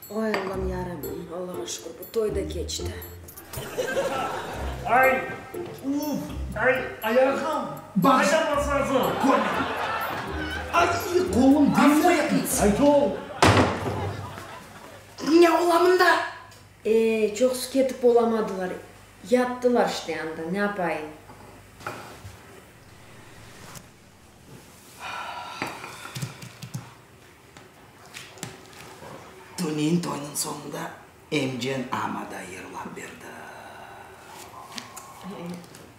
Oy, Allam yarabbim, Allağa şükür, bu toy da keçti. Ay, uf, ay, ayağım, qayda basasıñ? Körmedim. Ay, qolum demir. Aytol. Ne ola mında? E, çoqusı ketip olamadılar, yattılar işte anda, ne yapayım. Tünevin toynıñ soñunda emceñ ama da yırlap berdi.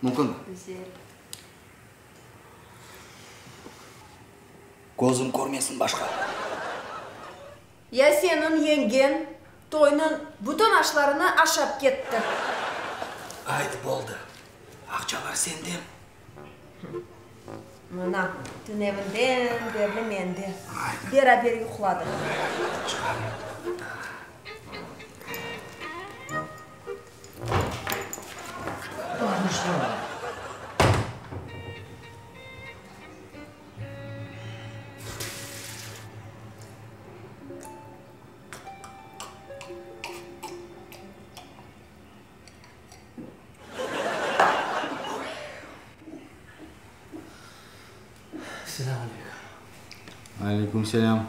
Mümkünmi? Güzel. Közüm körmesin başqa. Ya seniñ yeñgeñ toynıñ bütün aşlarını aşap ketti. Aydı, boldı. Aqçalar sende. Mına, tünevinden berli mende. Beraber yuqladıq. Çıqar. Bağışla. Selâm aleyküm. Aleyküm selâm.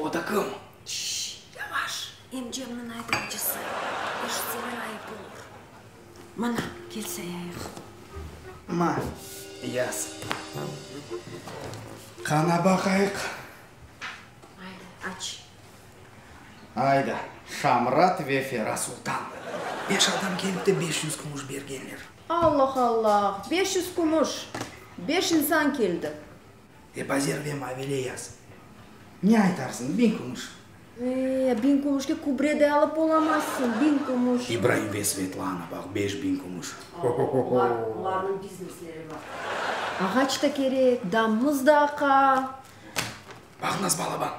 O da kim? Şşş, yavaş, emcemniñ aydavcısı. Eşitseler ayıp olur. Mına, kel sayayıq. Ma, yaz. Qana baqayıq. Aydı, aç. Ayda, Şamrat ve Fera Sultan. Beş adam kelip de 500 kümüş bergenler. Allah, Allah, 500 kümüş! Beş insan keldi. Ebazer ve Mavile yaz. Ne aytarsıñ, biñ kümüş? E, biñ kümüşke kübre de alıp olamazsıñ, biñ kümüş. İbraim ve Svetlana, baq, 5000 kümüş. Olar, olarnıñ biznesleri bar. Ağaç da kerek, damımız da aqa. Baq, nasıl balaban.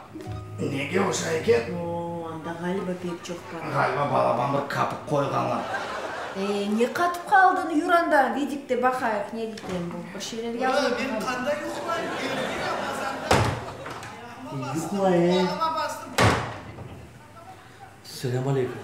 Nege oşay eken? O, anda ğaliba pek çoq para. Ğaliba balaban bir kapik qoyğanlar. E, ne qatıp qaldıñ, yür anda, vidikte baqayıq, ne diyten bu, bir şeyler yazılğan. Men qanda yuqlayım, erte Ramazanda ayağıma bastım, Yuqla, e. qulağıma bastım. Selâm aleyküm.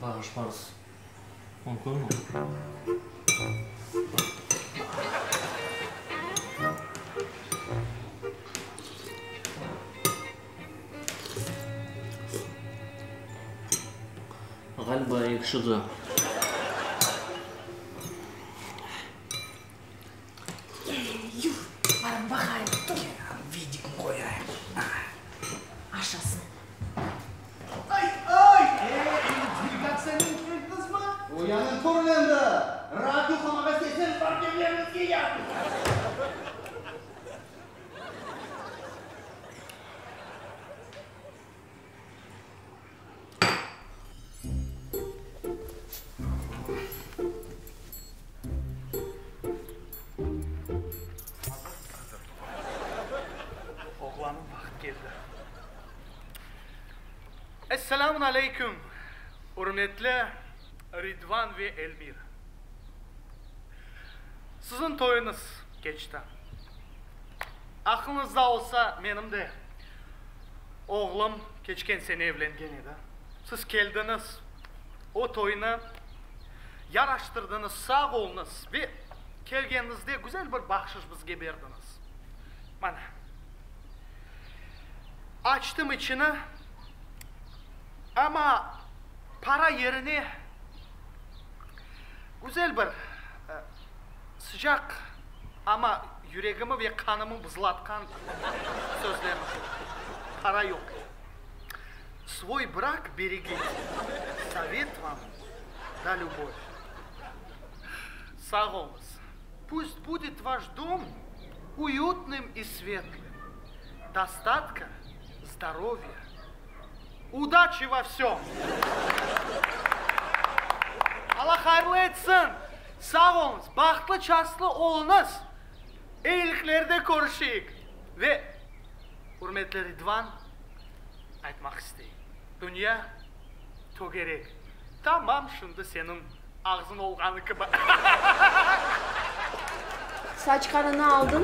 Bağışlarız. Mümkünmi? Ğaliba ekşidi. Yur, barıp baqayıq, tur. Vidikni qoyayım. Aşasın. Ay, ay! E, endi delegatsiyanen keldiñizmi? Uyanıñ, turıñ endi! Raat yuqlamağa isteseñiz, barıp evleriñizge yatıñ! Oğlanım, vaqıt keldi. Esselamun aleyküm, ürmetli Ridvan ve Elmira. Siziñ toyuñız keçti. Aqlıñızda olsa, menim de oğlum keçken sene evlengen edi. Siz keldiñiz, o toynı yaraştırdıñız, sağ oluñız ve kelgeniñizde güzel bir bahşış bizge berdiñiz. Mana, açtım içini, amma para yerine güzel bir sıcaq, amma yüregimi ve qanımı buzlatqan sözlerni kördim. Para yoq. Svoy brak beregite, sovet vam da lübov. Sağ oluñız. Pust budet vaş dom uyutnım i svetlım. Dostatka, zdorovya, udaçi vo vsem! Alla hayırlı etsin! Sağ oluñız, bahtlı-çastlı oluñız! Eyiliklerde körüşeyik! Ve, ürmetli Ridvan, aytmaq isteyim, dünya tögerek, tamam şimdi seniñ ağzıñ olğanı kibi. Saçqanını aldıñ,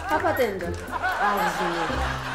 qapat endi ağzıñnı.